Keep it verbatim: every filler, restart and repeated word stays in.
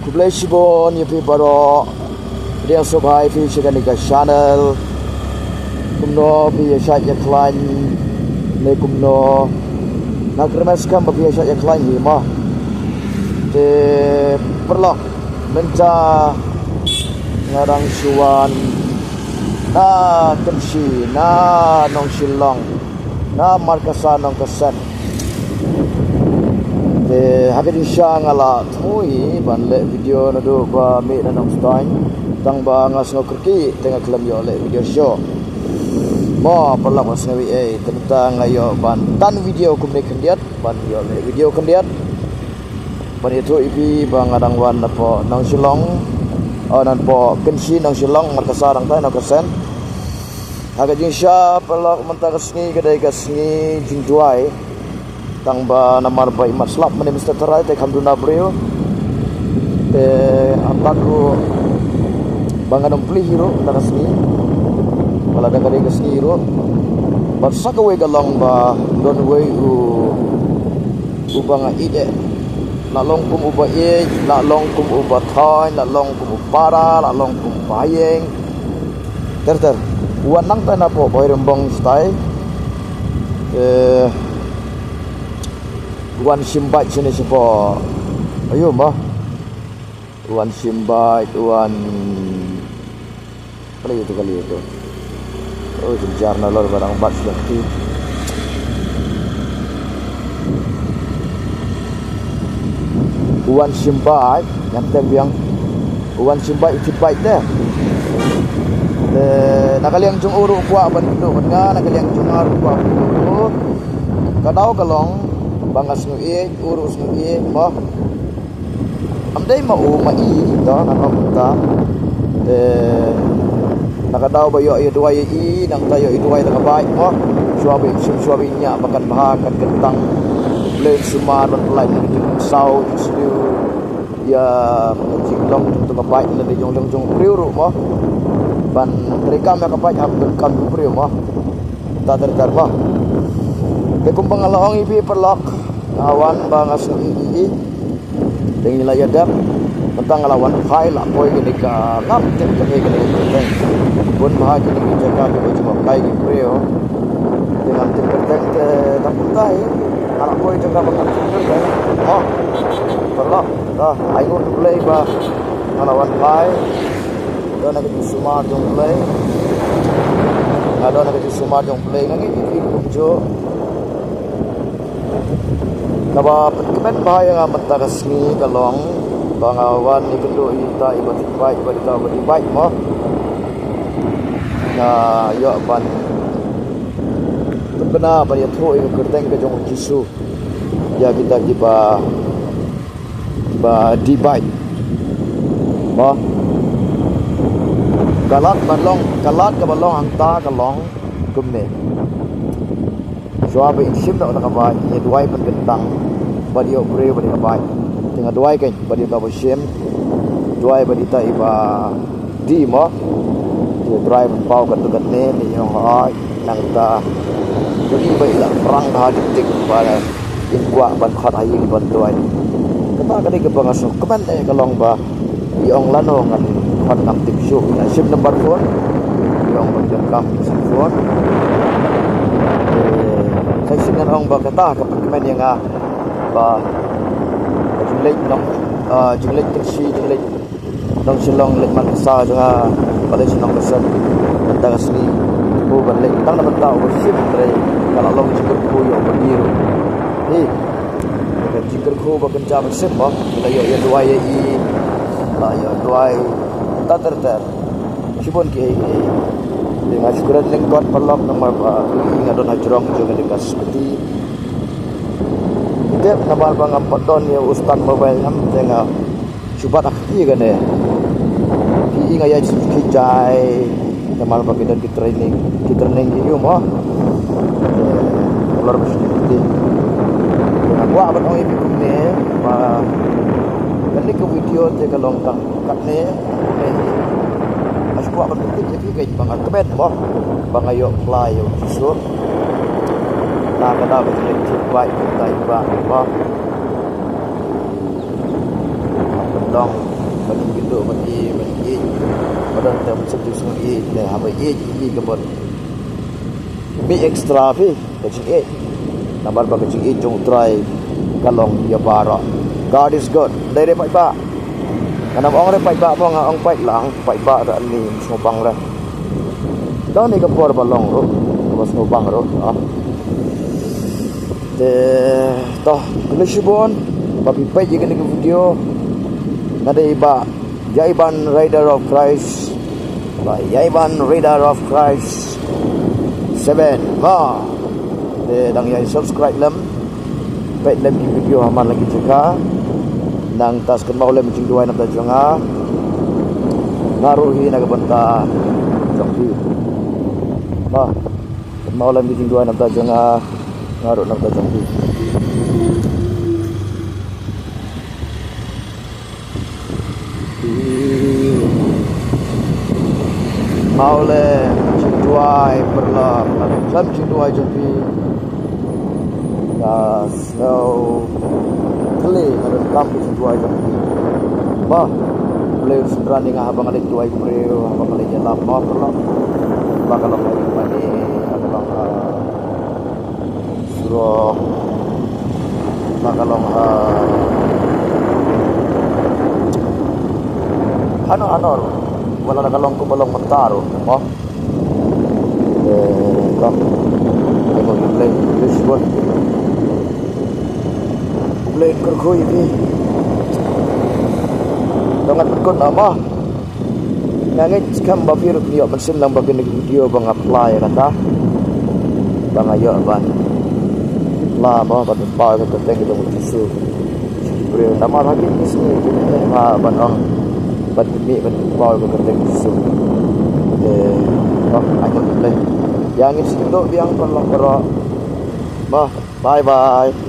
Khublei shibun ïa phi baroh. Pdiang sngewbha ïa phi sha kane ka channel. Kumno phi ïa shait ïa khlaiñ ne kumno? Nga kyrmen skhem ba phi ïa shait ïa khlaiñ hi mo. Te paralok, mynta nga dang shu wan na Kynshi, na Nongshillong, na Markasa Nongkasen. Te ha ka jingshisha nga la thmu hi ban leh video naduh ba mih na Nongstoiñ, tang ba nga sngew kyrkieh te nga khlem ïoh leh video shuh. Mo paralok, ba sngew ei ei, te mynta nga ïoh ban tan video kumne khyndiat, ban ïoh leh video khyndiat ban ïathuh ïa phi ba nga dang wan napoh Nongshillong, oh, napoh Kynshi Nongshillong, Markasa dang tai Nongkasen. Ha ka jingshisha paralok, mynta ka sngi ka dei ka sngi jingduwai. Tang ba namar ba i mat slap mynne mynstep tharai te kham duna briew. Te hangta ruh ba ngan ym plie hi ruh mynta ka sngi, ba lada ka dei ka sngi ruh. Bad sa kawei ka long ba don uwei u, uba nga ïeit eh. La long kum uba ïeit, la long kum uba thoiñ, la long kum u para, la long kum u ba ha ïing. Ter ter. U wan nangta napoh Bhoirymbong shatai. Eh, u wan shim bike shane shapoh, aïu mo? U wan shim bike, u wan, kali ïa tu, kali ïa tu. Oh, jynjar nalor ba dang bat sha lynti. U wan shim bike, ngan tem biang. U wan shim bike, u shim bike te. Te na ka liang jong u ruh u kwah ban ïakynduh bad nga, na ka liang jong nga ruh u kwah ban ïakynduh. Ka daw ka long ba nga sngew ïeit, u ruh u sngew ïeit mo. Ym dei ma u ma i, to, ngan ong kumta. Te na ka daw ba ïoh ïa duwai ïa i, nangta ïoh ïa duwai da ka bike mo. Shuwa ba i shim, shuwa ba i ñiah ba kan bha, kan kyntang. Blei sumar ban pynlait na ka jingsaw jingsniew ïa ka jinglong jong ka bike lane jong, jong, jong u briew ruh mo. Ban treikam ïa ka bike haba donkam u briew mo. Ta ter ter mo. Te kumba nga la ong ïa phi paralok, nga wan ba nga sngew ïeit ïa i. Te ngi la ïa dep. Mynta nga la wan phai, la poi kane ka, ngam tip kane, kane ka kyrteng. Bun bha kine ki jaka kiba jngohkai ki briew. Te ngam tip kyrteng te tang kumta hi. Nga la poi jaka ba ngam tip kyrteng. Oh. Paralok, ta ai nguh U Blei ba nga la wan phai. Don na ka jingsumar jong U Blei. Nga don na ka jingsumar jong U Blei, nga ngeit ïa phi kumjuh. Kaba pynkmen bha ïa nga mynta ka sngi ka long ba nga wan ïakynduh ïa ita iba dih bike, iba dih bike mo. Nga ïoh ban pynbna ban ïathuh ïa ka kyrteng ka jong U Jisu ïa kita kiba, kiba dih bike. Mo. Ka lad ba long, ka lad kaba long hangta ka long kumne. Shuwa ba in shim noh da ka bike, in ïa duwai pynkyntang bad ïa u briew bad ïa ka bike. Te nga duwai kein bad ïa uta uba shim, duwai bad ïa ita iba dih mo. Te Trai pynpaw katto katne, te in ong hooid nangta. Dei ba i la prang bha dik dik ba in kwah ban khot ha ïing ban duwai. Kata ka dei kaba nga sngewkmen eh, ka long ba i ong lano ngan khot ngam tip shuh, i la shim number phone. I ong ba i donkam ka sim phone. Te sa shisien ngan ong ba kata ka pynkmen ïa nga ba ka jingleit nong, ah, jingleit Kynshi, jingleit Nongshillong, leit man ka sa jong nga, ba leit sha Nongkasen mynta ka sngi. Ko ban leit tang na mynta u ba shim, hynrei ka la long jingkyrkhu ïa u ba dih ruh. Hi. Ka jingkyrkhu ba kynja mynsiem ba la ïoh ïa duwai ïa i, la ïoh duwai ta ter ter. Shibun kiei kiei. Te nga shu kren lyngkot paralok namar ba i nga don ha jrong jong kane ka sopti. Te namar ba ngam pat don ïa u stand mobile ngam, te nga shu bat ha kti kane. Ki i nga ïa shu ki jai namar ba ki don ki training, ki training ki ïoh mo. Te lor ba shu ki. Te nga kwah ban ong ïa phi kumne ba kane ka video te ka long tang katne, kumne. Nga shu kwah ban pyntip ïa phi kein ba nga kmen mo ba nga ïoh pla ïa u Jisu. Na ka daw ba ki leit trip bike, ki tai bike mo. Long, ban ïakynduh, ban ïeit, ban ïeit. Ba don te ban sep jingsngew ïeit, te haba ïeit, ïeit ka bor. Mih extra phi, ka jingïeit. Namar ba ka jingïeit jong U Trai ka long ïa baroh. God is good. Dei re paidbah. Ngan ym ong re paidbah mo, nga ong pait lang, paidbah da ni sngewbang re. Don ni ka por ba long ruh, ba sngewbang ruh. Ah. Te, to, khublei shibun ba phi peit ïa kane ka video. Nga dei Bah Ïaiban Rider of Christ. Bah Ïaiban Rider of Christ seven. Bah. Te dang ïa subscribe lem. Peit lem ki video ha man la ki jaka. Nangta sa kynmaw lem jingduwai na ka bynta jong nga. Nga ruh hi na ka bynta jong phi. Bah. Kynmaw lem ki jingduwai na ka bynta jong nga, nga ruh na ka bynta jong phi. Kynmaw lem jingduwai paralok, nga ruh khlem jingduwai jong phi. Nga sngew khlem nga ruh kam ki jingduwai jong phi. Bah, U Blei un synran ïa nga haba nga leit duwai briew, haba nga leit ïalap, bah, paralok. Bah, ka long ha ïing mane, ka long ha surok, ba ka long ha hano hano ruh. Wat la ka long kumba long mynta ruh mo. Eh, to. Ai mo, U Blei, U Blei shibun. U Blei kyrkhu ïa phi. To ngan pynkut noh mo. Nga ngeit skhem ba phi ruh phin ïoh mynsiem lang ba kine ki video ba nga pla ïa kata. Ba nga ïoh ban pla mo, ban pynpaw ïa ka kyrteng jong U Jisu sha ki briew. Namar ha kine ki sngi ki heh bha ban ong, ban pynmih, ban pynpaw ïa ka kyrteng U Jisu. Te, oh, ai mo, U Blei. Ïa ngin sa ïakynduh biang paralok baroh. Mo, bye bye.